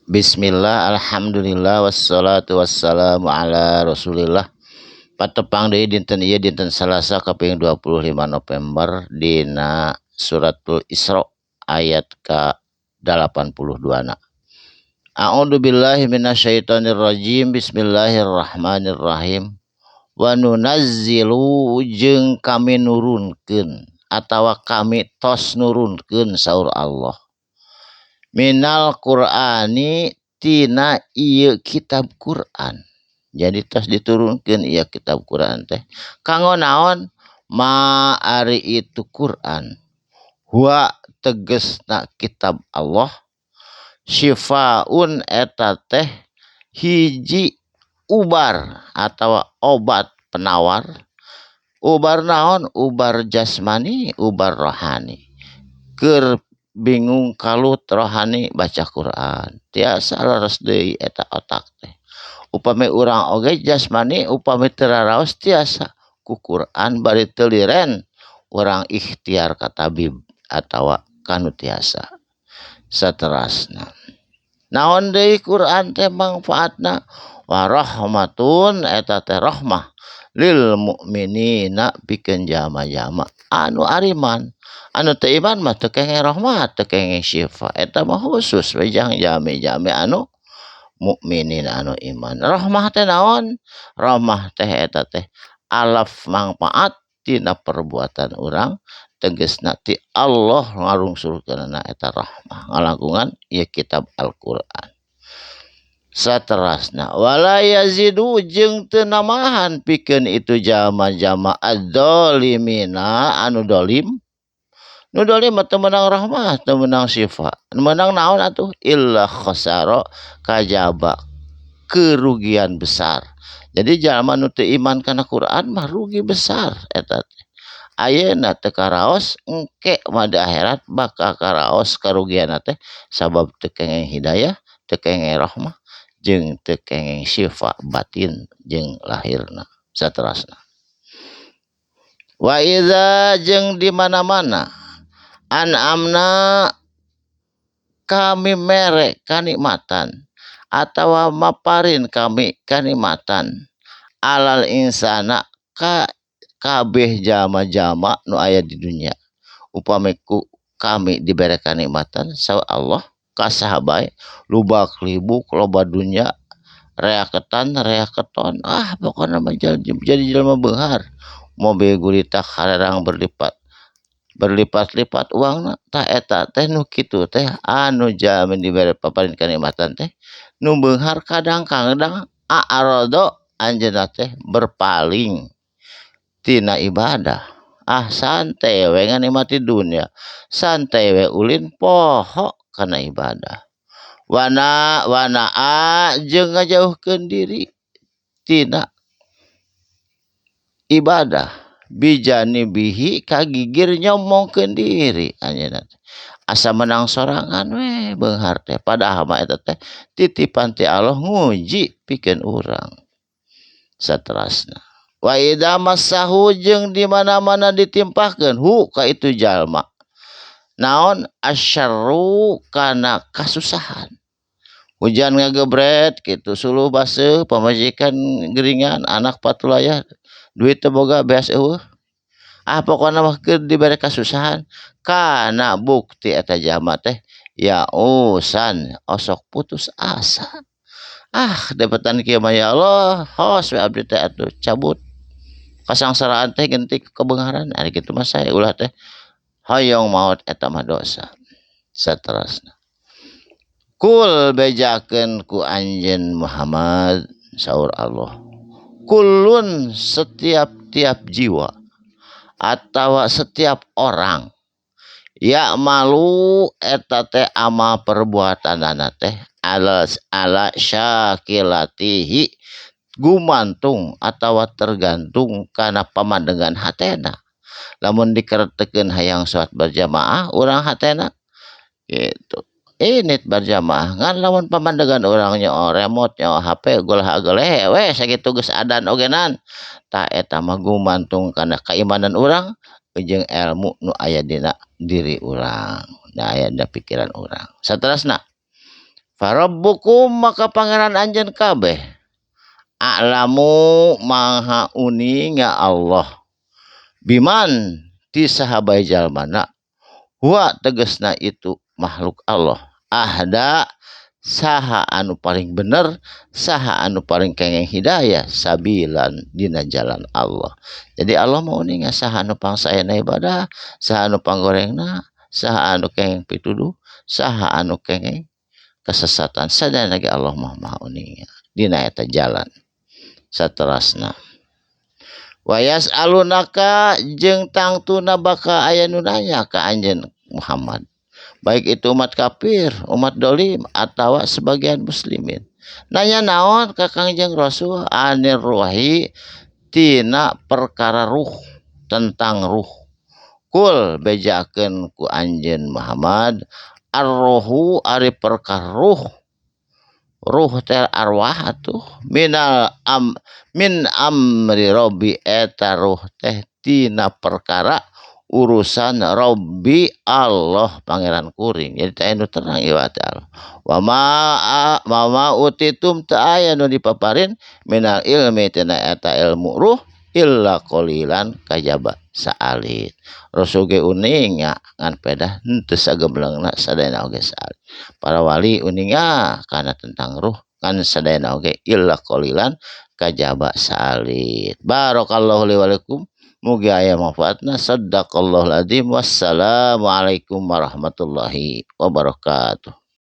Bismillah, alhamdulillah, wassalatu wassalamu ala rasulillah. Patepang deui dinten ieu, dinten Salasa kaping 25 November, dina suratul Isra ayat ka 82 na. A'udzu billahi minasyaitonir rajim. Bismillahirrahmanirrahim. Wa nunazzilu, jeung kami nurunkeun atawa kami tos nurunkeun, saur Allah, minal Qur'ani tina ieu kitab Quran. Jadi tos diturunkeun ieu kitab Quran teh kanggo naon? Ma ari itu Quran, huwa tegesna kitab Allah, syifaun eta teh hiji ubar atau obat penawar. Ubar naon? Ubar jasmani, ubar rohani. Keur bingung, kalut rohani, baca Quran tiasa leres deui eta otak teh. Upami urang oge jasmani, upami teu raraos, tiasa ku Quran bari teu liren urang ikhtiar ka tabib atawa kanu tiasa. Saterasna naon deui Quran teh mangfaatna? Warahmatun, eta teh rahmah, lil mukminina pikeun jalma-jalma anu ariman. Anu teu iman mah teu kenging rahmat, teu kenging syifa. Eta mah khusus we jang jalmi-jalmi anu mukminin, anu iman. Rahmah teh naon? Rahmah teh eta teh alaf manfaat tina perbuatan urang, tegesna ti Allah ngarungsurkeunana eta rahmah ngalangkungan ieu kitab Al-Qur'an. Saterasna wala yazidu, jeung teu nambahan pikeun itu jalma-jalma, adzalimina anu dolim. Nu dolim mah teu meunang rahmah, teu meunang syifa. Meunang naon atuh? Illa khasara, kajaba kerugian besar. Jadi jalma nu teu iman kana Quran mah rugi besar eta teh. Ayeuna teu karaos, engke mah di akhirat bakal karaos karugianna teh, sabab teu kenging hidayah, teu kenging rahmah, jeung teu kenging syifa batin jeung lahirna. Saterasna wa idza, jeung di mana-mana, an'amna, kami mere kanikmatan atawa maparin kami kanikmatan, alal insana ka kabeh jalma-jalma nu aya di dunia, upami ku kami dibere kanikmatan, saur Allah, ka saha bae, lubak libuk, loba dunya, reaketan reaketon, ah pokona mah jadi jelema beunghar, mobil gurita harerang berlipat berlipat-lipat uangna. Tah, eta teh nu kitu teh, anu jalmi dibere paparin kanikmatan teh nu beunghar, kadang-kadang a'rada, anjeunna teh berpaling tina ibadah. Ah, santai we nganikmati dunya, santai we ulin, poho kana ibadah. Wana wanaa, jeung ngajauhkeun diri tina ibadah, bijanibihi kagigir nyombongkeun diri anjeunna teh, asa menang sorangan we beunghar teh, padahal mah eta teh titipan ti Allah, nguji pikeun urang. Saterasna wa idza massahu, jeung di mana-mana ditimpahkeun, hu ka itu jalma, naon, asyarru kana kasusahan, hujan ngagebret kitu, suluh baseuh, pamajikan geringan, anak patulayah, duit teu boga, beas euweuh, ah pokona mah keur dibere kasusahan, kana bukti eta jalma teh yausan osok putus asa. Ah, depetan kieu mah, ya Allah, hos we abdi teh atuh, cabut kasangsaraan teh genti kebeungharan. Ari kitu mah sae ulah teh hoyong maot, eta mah dosa. Saterasna kul, bejakeun ku anjeun Muhammad, saur Allah, kullun setiap tiap jiwa atawa setiap orang, ya malu eta teh amal perbuatanana teh, ala ala syakilatihi gumantung atawa tergantung kana pamandegan hatena. Lamun dikeretekeun hayang salat berjamaah urang, hatena gitu ini berjamaah, ngan lamun pamandegan urang nyoo remote, nyoo HP, golah gelehe we sakitu geus adan ogenan. Tah, eta mah gumantung kana keimanan urang jeung ilmu nu aya dina diri urang, nu aya dina pikiran urang. Saterasna Farabbukum maka pangeran anjeun kabeh a'lamu maha uninga Allah biman ti saha bae jalmana huwa tegasna itu makhluk Allah ahda saha anu paling bener saha anu paling kengeng hidayah sabilan dina jalan Allah. Jadi Allah mau uninga saha anu pangsaena ibadah, saha anu panggorengna, saha anu kengeng pituduh, saha anu kengeng kesesatan. Sadayana ge Allah mah maha uninga dina eta jalan. Saterasna wa yas'alunaka jeung tangtuna bakal aya nu nanya ka anjeun Muhammad, baik itu umat kafir, umat dolim atawa sebagian muslimin. Nanya naon ka Kangjeng Rasul anir ruhi tina perkara ruh, tentang ruh. Kul bejakeun ku anjeun Muhammad arruhu ari perkara ruh, ruh teh arwah atuh minal am min amri robbi eta ruh teh tina perkara urusan Robbi Allah pangeran kuring. Jadi teh nu terang ieu teh Allah. Wa ma utitum teu aya nu dipaparin minal ilmi tina eta ilmu ruh illa qalilan kajaba saalit. Rasul ge uninga ngan pedah henteu sagemblengna sadayana oge saalit. Para wali uninga kana tentang ruh ngan sadayana oge illa qalilan kajaba saalit. Barakallahu li wa lakum. Mugi aya manfaatna. Sadaqallahul azim. Wassalamualaikum warahmatullahi wabarakatuh.